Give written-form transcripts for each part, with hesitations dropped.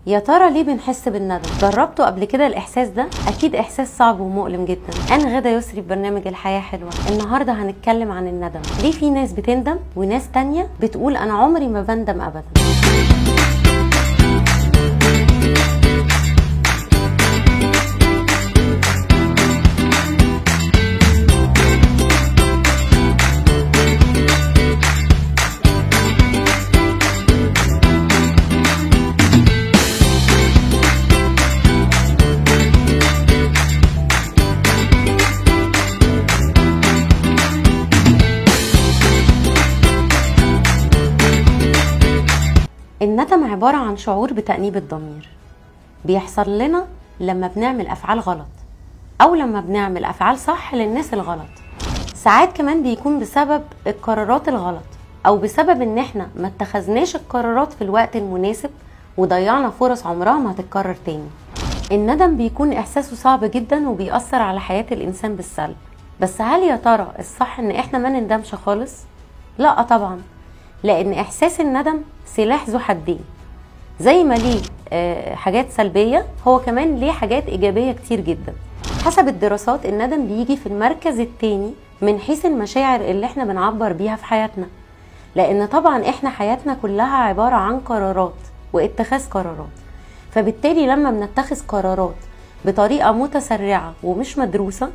يا ترى ليه بنحس بالندم؟ جربتوا قبل كده الإحساس ده؟ أكيد إحساس صعب ومؤلم جدا. أنا غادة يسري في برنامج الحياة حلوة. النهاردة هنتكلم عن الندم، ليه في ناس بتندم وناس تانية بتقول أنا عمري ما بندم أبدا. الندم عبارة عن شعور بتأنيب الضمير بيحصل لنا لما بنعمل أفعال غلط أو لما بنعمل أفعال صح للناس الغلط. ساعات كمان بيكون بسبب القرارات الغلط أو بسبب إن إحنا ما اتخذناش القرارات في الوقت المناسب وضيعنا فرص عمرها ما هتتكرر تاني. الندم بيكون إحساسه صعب جدا وبيأثر على حياة الإنسان بالسلب. بس هل يا ترى الصح إن إحنا ما نندمش خالص؟ لا طبعا، لأن إحساس الندم سلاح ذو حدين. زي ما ليه حاجات سلبية هو كمان ليه حاجات إيجابية كتير جدا. حسب الدراسات الندم بيجي في المركز التاني من حيث المشاعر اللي احنا بنعبر بيها في حياتنا، لأن طبعا احنا حياتنا كلها عبارة عن قرارات واتخاذ قرارات، فبالتالي لما بنتخذ قرارات بطريقة متسرعة ومش مدروسة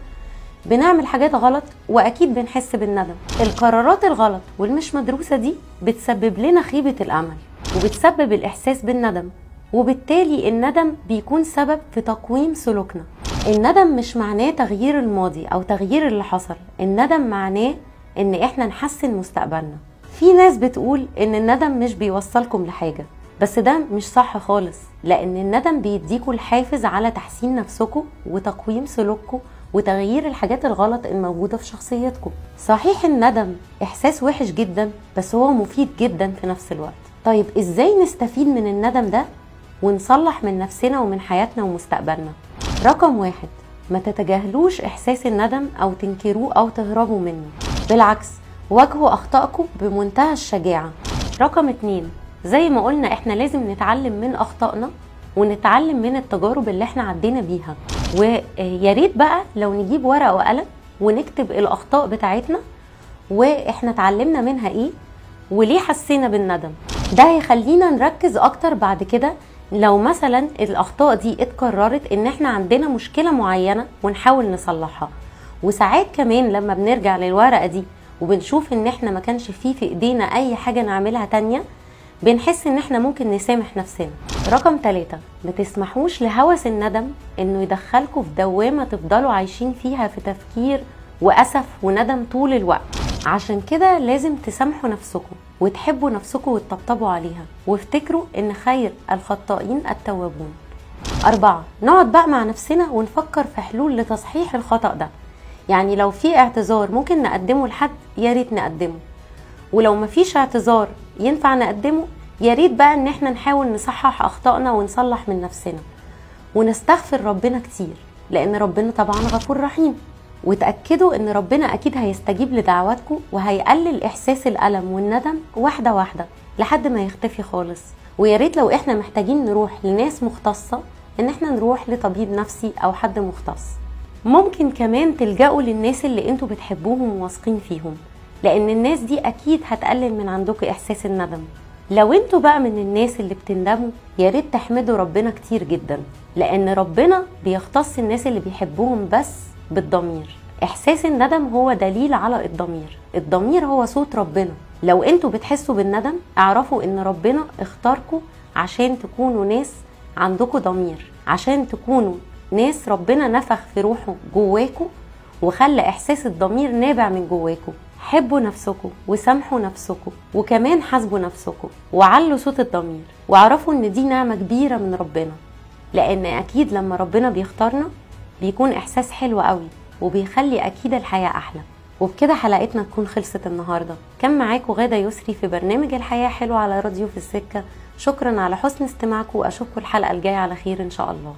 بنعمل حاجات غلط واكيد بنحس بالندم. القرارات الغلط والمش مدروسة دي بتسبب لنا خيبه الامل وبتسبب الاحساس بالندم، وبالتالي الندم بيكون سبب في تقويم سلوكنا. الندم مش معناه تغيير الماضي او تغيير اللي حصل، الندم معناه ان احنا نحسن مستقبلنا. في ناس بتقول ان الندم مش بيوصلكم لحاجة، بس ده مش صح خالص، لان الندم بيديكوا الحافز على تحسين نفسكم وتقويم سلوككم وتغيير الحاجات الغلط الموجودة في شخصيتكم. صحيح الندم إحساس وحش جدا، بس هو مفيد جدا في نفس الوقت. طيب إزاي نستفيد من الندم ده ونصلح من نفسنا ومن حياتنا ومستقبلنا؟ رقم 1، ما تتجاهلوش إحساس الندم أو تنكروه أو تهربوا منه، بالعكس واجهوا أخطائكم بمنتهى الشجاعة. رقم 2، زي ما قلنا إحنا لازم نتعلم من أخطائنا ونتعلم من التجارب اللي احنا عدينا بيها، ويا ريت بقى لو نجيب ورقة وقلم ونكتب الأخطاء بتاعتنا واحنا اتعلمنا منها ايه وليه حسينا بالندم. ده هيخلينا نركز اكتر بعد كده لو مثلا الأخطاء دي اتكررت ان احنا عندنا مشكلة معينة ونحاول نصلحها. وساعات كمان لما بنرجع للورقة دي وبنشوف ان احنا ما كانش فيه في ايدينا اي حاجة نعملها تانية بنحس ان احنا ممكن نسامح نفسنا. رقم 3، ما تسمحوش لهوس الندم انه يدخلكم في دوامة تفضلوا عايشين فيها في تفكير واسف وندم طول الوقت. عشان كده لازم تسامحوا نفسكم وتحبوا نفسكم وتطبطبوا عليها، وافتكروا ان خير الخطائين التوابون. 4، نقعد بقى مع نفسنا ونفكر في حلول لتصحيح الخطأ ده. يعني لو في اعتذار ممكن نقدمه لحد يا ريت نقدمه، ولو مفيش اعتذار ينفع نقدمه يا ريت بقى ان احنا نحاول نصحح اخطائنا ونصلح من نفسنا ونستغفر ربنا كتير، لان ربنا طبعا غفور رحيم. وتأكدوا ان ربنا اكيد هيستجيب لدعواتكم وهيقلل احساس الالم والندم واحدة واحدة لحد ما يختفي خالص. ويا ريت لو احنا محتاجين نروح لناس مختصة ان احنا نروح لطبيب نفسي او حد مختص. ممكن كمان تلجأوا للناس اللي انتوا بتحبوهم وواثقين فيهم، لان الناس دي اكيد هتقلل من عندكم احساس الندم. لو انتوا بقى من الناس اللي بتندموا يا ريت تحمدوا ربنا كتير جدا، لان ربنا بيختص الناس اللي بيحبوهم بس بالضمير. احساس الندم هو دليل على الضمير، الضمير هو صوت ربنا. لو انتوا بتحسوا بالندم اعرفوا ان ربنا اختاركم عشان تكونوا ناس عندكم ضمير، عشان تكونوا ناس ربنا نفخ في روحه جواكم وخلى احساس الضمير نابع من جواكم. حبوا نفسكم وسامحوا نفسكم وكمان حاسبوا نفسكم وعلوا صوت الضمير، واعرفوا ان دي نعمة كبيرة من ربنا، لان اكيد لما ربنا بيختارنا بيكون احساس حلو قوي وبيخلي اكيد الحياة احلى. وبكده حلقتنا تكون خلصت النهاردة. كان معاكم غادة يسري في برنامج الحياة حلوة على راديو في السكة. شكرا على حسن استماعكم واشوفكم الحلقة الجاية على خير ان شاء الله.